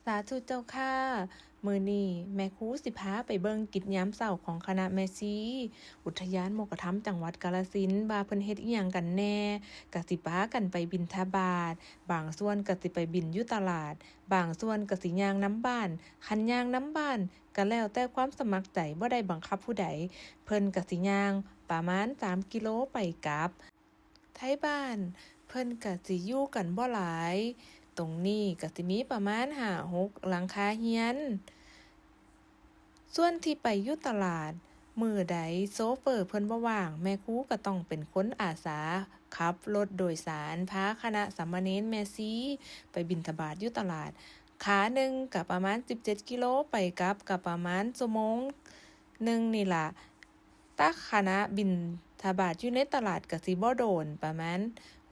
ສາທຸເຈົ້າຂ້າ. ມື້ນີ້ແມ່ຄູຊິພາໄປເບິ່ງກິດຍາມເຊົ້າຂອງຄະນະແມ່ຊີ ອຸທະຍານໂມກະທຳ ຈັງຫວັດກາລະສິນ ວ່າເພິ່ນເຮັດອີ່ຫຍັງກັນແດ່. ກະຊິພາກັນໄປບິນທະບາດ, ບາງສ່ວນກະຊິໄປບິນຢູ່ຕະຫຼາດ, ບາງສ່ວນກະຊິຍ່າງນຳບ້ານ. ຄັນຍ່າງນຳບ້ານກະແລ້ວແຕ່ຄວາມສະໝັກໃຈ, ບໍ່ໄດ້ບັງຄັບຜູ້ໃດ. ເພິ່ນກະຊິຍ່າງປະມານສາມກິໂລໄປກັບ. ໄທບ້ານເພິ່ນກະຊິຢູ່ກັນບໍ່ຫຼາຍ, ຕົງນີ້ກະຊິມີປະມານຫ້າຫົກຫຼັງຄາເຮືອນ. ສ່ວນທີ່ໄປຢູ່ຕະຫຼາດ, ມື້ໃດໂຊເຟີເພິ່ນບໍ່ວ່າງ, ແມ່ຄູກະຕ້ອງເປັນຄົນອາສາຂັບລົດໂດຍສານ ພາຄະນະສາມະເນນແມ່ຊີໄປບິນທະບາດຢູ່ຕະຫຼາດ. ຂາໜຶ່ງກະປະມານສິບເຈັດກິໂລ, ໄປກັບກະປະມານຊົ່ວໂມງໜຶ່ງນີ້ລະ. ຕາຂະນະບິນທະບາດຢູ່ໃນຕະຫຼາດກະຊິບໍ່ໂດນ, ປະມານ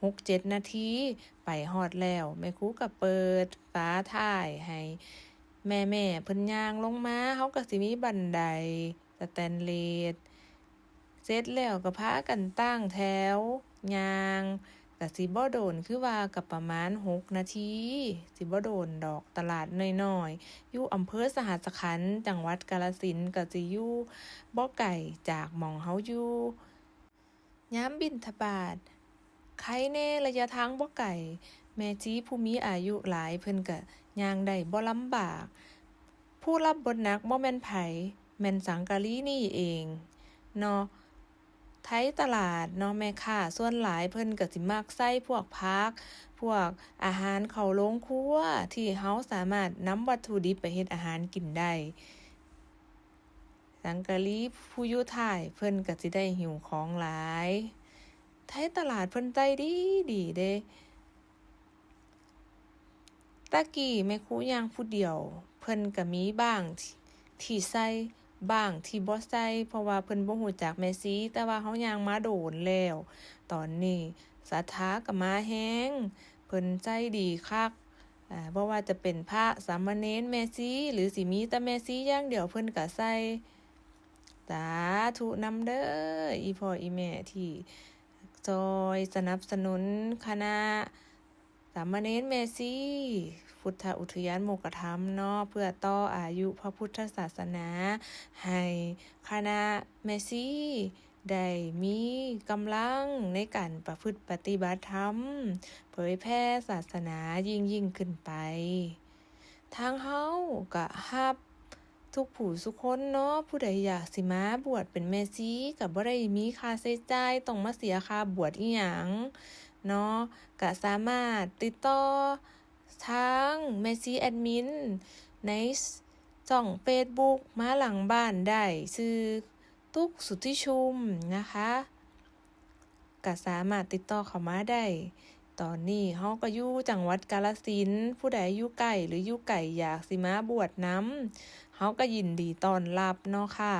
ຫົກເຈັດນາທີ ໄປຮອດແລ້ວ. ແມ່ຄູກະເປີດຝາທ້າຍໃຫ້ແມ່ໆເພິ່ນຍ່າງລົງມາ, ເຮົາກະຊິມີບັນໄດສະແຕນເລດ. ເສັດແລ້ວກະພາກັນຕັ້ງແຖວຍ່າງ. ກະຊິບໍ່ໂດນ, ຄືວ່າກະປະມານຫົກນາທີ, ຊິບໍ່ໂດນດອກ. ຕະຫຼາດນ້ອຍໆ ຢູ່ອຳເພີສະຫັດສະຂັນ ຈັງຫວັດກາລະສິນ ກະຊິຢູ່ບໍ່ໄກຈາກໝ່ອງເຮົາຢູ່. ຍາມບິນທະບາດ ໄຄແນ່ ໄລຍະທາງບໍ່ໄກ, ແມ່ຊີຜູ້ມີອາຍຸຫຼາຍເພິ່ນກະຍ່າງໄດ້ບໍ່ລຳບາກ. ຜູ້ຮັບບົດໜັກບໍ່ແມ່ນໃຜ, ແມ່ນສັງກະລີນີ້ເອງເນາະ. ໄທຕະຫຼາດເນາະ, ແມ່ຄ້າສ່ວນຫຼາຍເພິ່ນກະຊິມັກໃສ່ພວກຜັກ, ພວກອາຫານເຂົ້າໂລງຄົວ ທີ່ເຮົາສາມາດນຳວັດຖຸດິບໄປເຮັດອາຫານກິນໄດ້. ສັງກະລີຜູ້ຢູ່ທ້າຍເພິ່ນກະຊິໄດ້ຫິ້ວຂອງຫຼາຍ. ໄທຕະຫຼາດເພິ່ນໃຈດີດີເດ້. ຕະກີ້ແມ່ຄູຍ່າງຜູ້ດຽວ, ເພິ່ນກະມີບ້າງທີ່ໃສ່, ບ້າງທີ່ບໍ່ໃສ່, ເພາະວ່າເພິ່ນບໍ່ຮູ້ຈັກແມ່ຊີ, ແຕ່ວ່າເຮົາຍ່າງມາໂດນແລ້ວ. ຕອນນີ້ສັດທາກະມາແຮງ, ເພິ່ນໃຈດີຄັກ. ອາ ບໍ່ວ່າຈະເປັນພະ, ສາມະເນນ, ແມ່ຊີ ຫຼື ຊິມີແຕ່ແມ່ຊີຢ່າງດຽວ ເພິ່ນກະໃສ່. ສາທຸນຳເດີ ອີ່ພໍ່ອີ່ແມ່ທີ່ຊ່ອຍສະໜັບສະໜູນຄະນະ ສາມະເນນແມ່ຊີ ພຸດທະອຸທະຍານໂມກະທຳເນາະ ເພື່ອຕໍ່ອາຍຸພະພຸດທະສາສະໜາ ໃຫ້ຄະນະແມ່ຊີໄດ້ມີກຳລັງໃນການປະພຶດປະຕິບັດທຳ ເຜີຍແຜ່ສາສະໜາຍິ່ງໆຂຶ້ນໄປ. ທາງເຮົາກະຮັບທຸກຜູ້ທຸກຄົນເນາະ, ຜູ້ໃດຢາກຊິມາບວດເປັນແມ່ຊີ ກະບໍ່ໄດ້ມີຄ່າໃຊ້ຈ່າຍ ຕ້ອງມາເສຍຄ່າບວດອີ່ຫຍັງເນາະ, ກະສາມາດຕິດຕໍ່ທາງແມ່ຊີແອດມິນໃນຊ່ອງເຟສບຸກ ມາຫຼັງບ້ານໄດ້ ຊື່ ຕຸກ ສຸດທິຊຸມ ນະຄະ. ກະສາມາດຕິດຕໍ່ເຂົ້າມາໄດ້. ຕອນນີ້ເຮົາກະຢູ່ຈັງຫວັດກາລະສິນ, ຜູ້ໃດຢູ່ໃກ້ ຫຼື ຢູ່ໄກ ຢາກຊິມາບວດນຳ ເຮົາກະຍິນດີຕ້ອນຮັບເນາະຄ່ະ.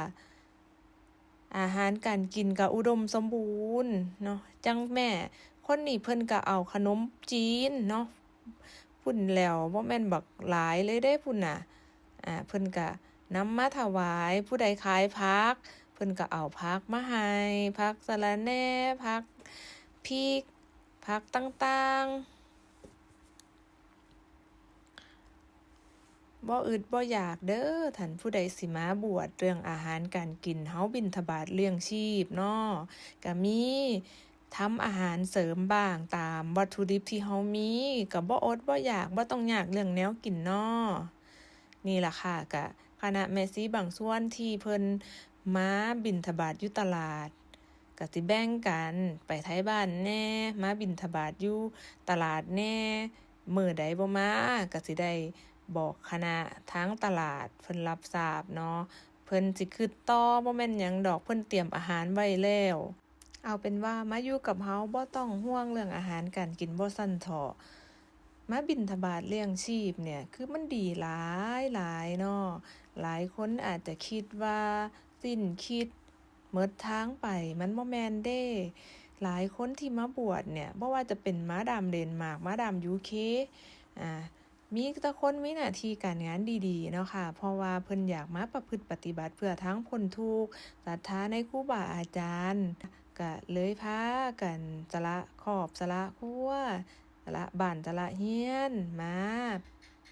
ອາຫານການກິນກະອຸດົມສົມບູນເນາະ. ຈັ່ງແມ່ຄົນນີ້ເພິ່ນກະເອົາຂະໜົມຈີນເນາະ ພຸ້ນແຫຼ້ວ ບໍ່ແມ່ນບັກຫຼາຍເລີຍເດ້ພຸ້ນນະ. ອາ ເພິ່ນກະນຳມາຖະຫວາຍ, ຜູ້ໃດຂາຍຜັກ ເພິ່ນກະເອົາຜັກມາໃຫ້, ຜັກສະລະແໜ່, ຜັກພິກ, ຜັກຕ່າງໆ. ບໍ່ອຶດບໍ່ຢາກເດີ ທ່ານຜູ້ໃດຊິມາບວດ. ເລື່ອງອາຫານການກິນ ເຮົາບິນທະບາດລ້ຽງຊີບເນາະ ກະມີ ທຳອາຫານເສີມບ້າງຕາມວັດຖຸດິບທີ່ເຮົາມີ ກະບໍ່ອົດບໍ່ຢາກ ບໍ່ຕ້ອງຍາກເລື່ອງແນວກິນເນາະ. ນີ້ລະຄ່ະ ກະຄະນະແມ່ຊີບາງສ່ວນທີ່ເພິ່ນມາບິນທະບາດຢູ່ຕະຫຼາດ ກະຊິແບ່ງກັນໄປໄທບ້ານແດ່ ມາບິນທະບາດຢູ່ຕະຫຼາດແດ່. ມື້ໃດບໍ່ມາ ກະຊິໄດ້ບອກຄະນະທາງຕະຫຼາດເພິ່ນຮັບຊາບເນາະ. ເພິ່ນຊິຄຶດຕໍ່ ບໍ່ແມ່ນຫຍັງດອກ ເພິ່ນຕຽມອາຫານໄວ້ແລ້ວ. ເອົາເປັນວ່າມາຢູ່ກັບເຮົາ ບໍ່ຕ້ອງຫ່ວງເລື່ອງອາຫານການກິນ ບໍ່ຊັ້ນເຖາະ. ມາບິນທະບາດລ້ຽງຊີບເນີ້ຍ ຄືມັນດີຫຼາຍໆເນາະ. ຫຼາຍຄົນອາດຈະຄິດວ່າສິ້ນຄິດໝົດທາງໄປ, ມັນບໍ່ແມ່ນເດ້. ຫຼາຍຄົນທີ່ມາບວດເນີ້ຍ ບໍ່ວ່າຈະເປັນມາດາມເດນມາກ, ມາດາມຢູເຄ ອາ ມີແຕ່ຄົນມີໜ້າທີ່ການງານດີໆເນາະຄ່ະ ເພາະວ່າເພິ່ນຢາກມາປະພຶດປະຕິບັດເພື່ອທາງພົ້ນທຸກ. ສັດທາໃນຄູບາອາຈານ ກະເລີຍພາກັນສະລະຄອບສະລະຄົວ ສະລະບ້ານສະລະເຮືອນມາ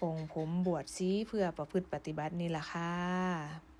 ປງຜົມບວດຊີເພື່ອປະພຶດປະຕິບັດນີ້ລະຄ່ະ.